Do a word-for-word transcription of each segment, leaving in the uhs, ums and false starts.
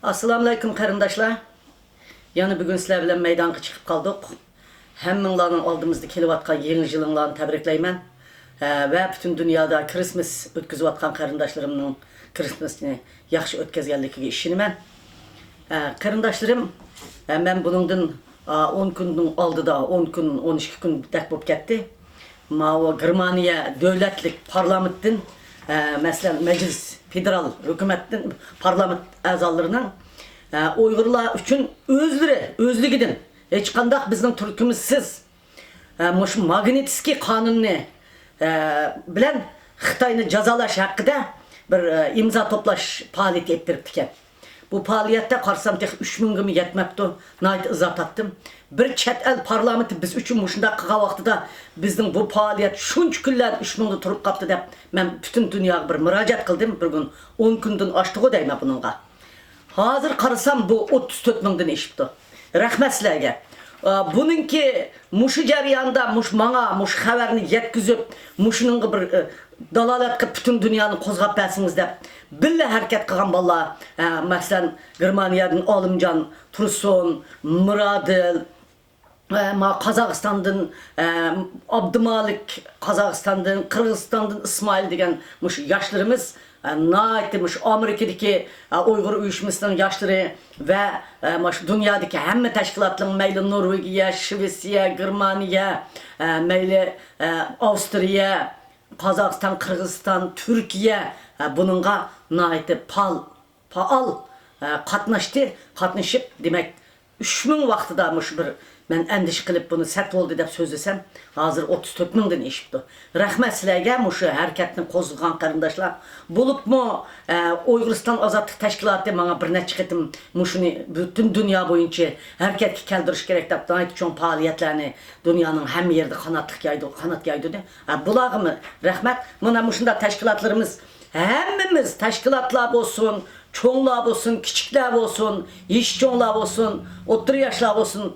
ئەسسالامۇئەلەيكۇم قېرىنداشلار. يەنە بۈگۈن سىلەر بىلەن مەيدانغا چىقىپ قالدۇق. ھەممىڭلارنىڭ ئالدىمىزدا كېلىۋاتقان يېڭى يىلىڭلارنى تەبرىكلەيمەن. ھە، ۋە پۈتۈن دۇنيادا كىرىسمىس ئۆتكۈزۈۋاتقان قېرىنداشلىرىمنىڭ كىرىسمىسنى ياخشى ئۆتكۈزگەنلىكىگە ئىشىنىمەن. ھە، قېرىنداشلىرىم، ھە، مەن بۇنىڭدىن، ئا، ئون كۈننىڭ ئالدىدا، ئون كۈن، ئون ئىككى كۈندەك بولۇپ كەتتى. ماۋۇ گېرمانىيە دۆلەتلىك پارلامېنتتىن، ئە، مەسىلەن، مەجلىس، فېدېرال ھۆكۈمەتتىن پارلامېنت ئەزالىرىنىڭ، ئە، ئۇيغۇرلار ئۈچۈن ئۆزلىرى، ئۆزلۈكىدىن ھېچقانداق بىزنىڭ تۈركۈمىزسىز، ئە، مۇشۇ ماگنىتسكىي قانۇننى، ئە، بىلەن خىتاينى جازالاش ھەققىدە بىر، ئە، ئىمزا توپلاش پائالىيىتى ئېلىپ بېرىپتىكەن. بۇ پائالىيەتتە قارىسام، تېخى ئۈچ مىڭغىمۇ يەتمەپتۇ. ناھايىتى ئىزا تارتتىم. بىر چەت ئەل پارلامېنتى بىز ئۈچۈن مۇشۇنداق قىلغان ۋاقتىدا، بىزنىڭ بۇ پائالىيەت شۇنچە كۈنلەردىن ئۈچ مىڭدا تۇرۇپ قاپتۇ دەپ، مەن پۈتۈن دۇنياغا بىر مۇراجىئەت قىلدىم. بۈگۈن ئون كۈندىن ئاشتىغۇ دەيمەن بۇنىڭغا. ھازىر قارىسام، بۇ ئوتتۇز تۆت مىڭدىن ئېشىپتۇ. رەھمەت سىلەرگە. ئا، بۇنىڭكى مۇشۇ جەرياندا مۇش-، ماڭا مۇشۇ خەۋەرنى يەتكۈزۈپ، مۇشۇنىڭغا بىر، ئە، دالالەت قىلىپ، پۈتۈن دۇنيانى قوزغاپ بەرسىڭىز دەپ، بىللە ھەرىكەت قىلغان بالىلار، ئە، مەسىلەن، گېرمانىيەدىن ئالىمجان تۇرسۇن، مۇرادىل، ئە، ما قازاقىستاندىن، ئە، ئابدۇمالىك، قازاقىستاندىن، قىرغىزىستاندىن ئىسمائىل دېگەن مۇشۇ ياشلىرىمىز، ئە، ناھايىتى مۇشۇ ئامېرىكىدىكى، ئە، ئۇيغۇر ئۇيۇشمىسىنىڭ ياشلىرى ۋە، ئە، مۇشۇ دۇنيادىكى ھەممە تەشكىلاتنىڭ، مەيلى نورۋېگىيە، شىۋېتسىيە، گېرمانىيە، ئە، مەيلى، ئە، ئاۋسترىيە، قازاقىستان، قىرغىزىستان، تۈركىيە، ئە، بۇنىڭغا ناھايىتى پال-، پائال، ئە، قاتناشتى. قاتنىشىپ، دېمەك، ئۈچ مىڭ ۋاقتىدا مۇشۇ بىر مەن ئەندىشە قىلىپ بۇنى سەت بولدى دەپ سۆزلىسەم، ھازىر ئوتتۇز تۆت مىڭدىن ئېشىپتۇ. رەھمەت سىلەرگە، مۇشۇ ھەرىكەتنى قوزغىغان قېرىنداشلار. بولۇپمۇ، ئە، ئۇيغۇرىستان ئازادلىق تەشكىلاتى ماڭا بىر نەچچە قېتىم مۇشۇنى پۈتۈن دۇنيا بويىچە ھەرىكەتكە كەلتۈرۈش كېرەك دەپ ناھايىتى چوڭ پائالىيەتلەرنى دۇنيانىڭ ھەممە يېرىدە قانات يايدۇ، قانات يايدۇردى. ئە، بۇلارغىمۇ رەھمەت. مانا مۇشۇنداق تەشكىلاتلىرىمىز، ھەممىمىز تەشكىلاتلار بولسۇن، چوڭلار بولسۇن، كىچىكلەر بولسۇن، يېشى چوڭلار بولسۇن، ئوتتۇرا ياشلار بولسۇن،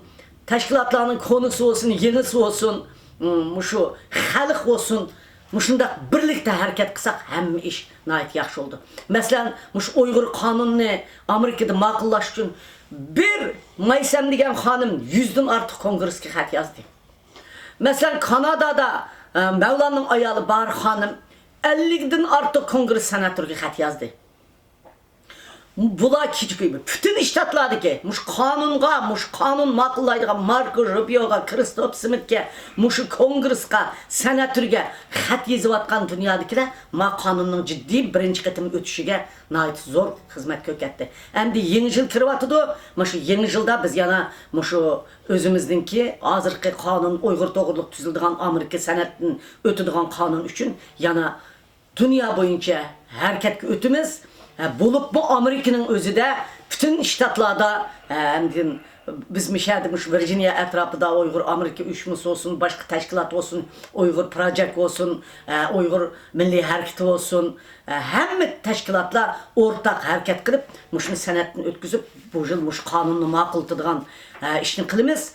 تەشكىلاتلارنىڭ كونىسى بولسۇن، يېڭىسى بولسۇن، مۇشۇ خەلق بولسۇن، مۇشۇنداق بىرلىكتە ھەرىكەت قىلساق، ھەممە ئىش ناھايىتى ياخشى بولىدۇ. مەسىلەن، مۇشۇ ئۇيغۇر قانۇنىنى ئامېرىكىدا ماقۇللاش ئۈچۈن بىر مايسەم دېگەن خانىم يۈزدىن ئارتۇق كونگرېسكا خەت يازدى. مەسىلەن، كانادادا، ئە، مەۋلاننىڭ ئايالى باھار خانىم ئەللىكتىن ئارتۇق كونگرېس سېناتورىغا خەت يازدى. بۇلار كېچە كۈيى پۈتۈن شتاتلاردىكى مۇشۇ قانۇنغا، مۇشۇ قانۇن ماقۇللايدىغان ماركو روبىيوغا، كىرىستوپ سمىتكە، مۇشۇ كونگرېسقا، سېناتورغا خەت يېزىۋاتقان دۇنيادىكىلەر ما قانۇننىڭ جىددىي بىرىنچى قېتىم ئۆتۈشىگە ناھايىتى زور خىزمەت كۆرسەتتى. ئەمدى يېڭى يىل كىرىۋاتىدۇ. مۇشۇ يېڭى يىلدا بىز يەنە مۇشۇ ئۆزىمىزنىڭكى ھازىرقى قانۇن، ئۇيغۇر توغرۇلۇق تۈزۈلىدىغان ئامېرىكا سەنەتتىن ئۆتىدىغان قانۇن ئۈچۈن يەنە دۇنيا بويىچە ھەرىكەتكە ئۆتىمىز. ھە، بولۇپمۇ ئامېرىكىنىڭ ئۆزىدە پۈتۈن شتاتلاردا، ھە، ئەمدى بىز مۇشەدە مۇشۇ ۋىرجىنىيە ئەتراپىدا ئۇيغۇر ئامېرىكا ئۇيۇشمىسى بولسۇن، باشقا تەشكىلات بولسۇن، ئۇيغۇر پروجېكت بولسۇن، ھە، ئۇيغۇر مىللىي ھەرىكىتى بولسۇن، ھە، ھەممە تەشكىلاتلار ئورتاق ھەرىكەت قىلىپ، مۇشۇنى سەنەتتىن ئۆتكۈزۈپ، بۇ يىل مۇشۇ قانۇننى ماقۇللىتىدىغان، ھە، ئىشنى قىلىمىز.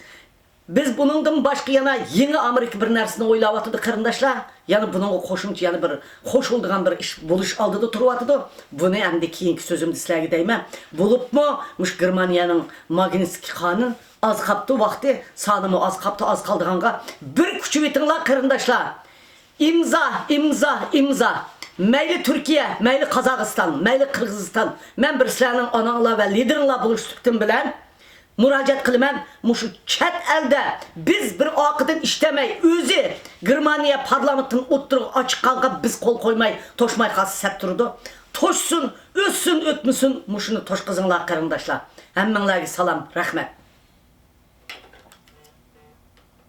بىز بۇنىڭدىن باشقا يەنە يېڭى ئامېرىكا بىر نەرسىنى ئويلاۋاتىدۇ، قېرىنداشلار. يەنە بۇنىڭغا قوشۇمچە يەنە بىر قوشۇلىدىغان بىر ئىش بولۇش ئالدىدا تۇرۇۋاتىدۇ. بۇنى ئەمدى كېيىنكى سۆزۈمدە سىلەرگە دەيمەن. بولۇپمۇ مۇشۇ گېرمانىيەنىڭ ماگنىتسكىي قانۇن ئاز قاپتۇ ۋاقتى، سانىمۇ ئاز قاپتۇ، ئاز قالىدىغانغا بىر كۈچىۋېتىڭلار، قېرىنداشلار. ئىمزا، ئىمزا، ئىمزا. مەيلى تۈركىيە، مەيلى قازاقىستان، مەيلى قىرغىزىستان. مەن بىر سىلەرنىڭ ئاناڭلار ۋە لىدېرىڭلار بولۇش سۈپىتىم بىلەن مۇراجىئەت قىلىمەن، مۇشۇ چەت ئەلدە بىز بىر ئارقىدىن ئىشلىمەي، ئۆزى گېرمانىيە پارلامېنتىنىڭ ئوتتۇرىغا ئاچىققانغا بىز قول قويماي، توشماي قالسا سەت تۇرىدۇ. توشسۇن، ئۆتسۇن، ئۆتمىسۇن، مۇشۇنى توشقۇزۇڭلار، قېرىنداشلار. ھەممىڭلارغا سالام، رەھمەت.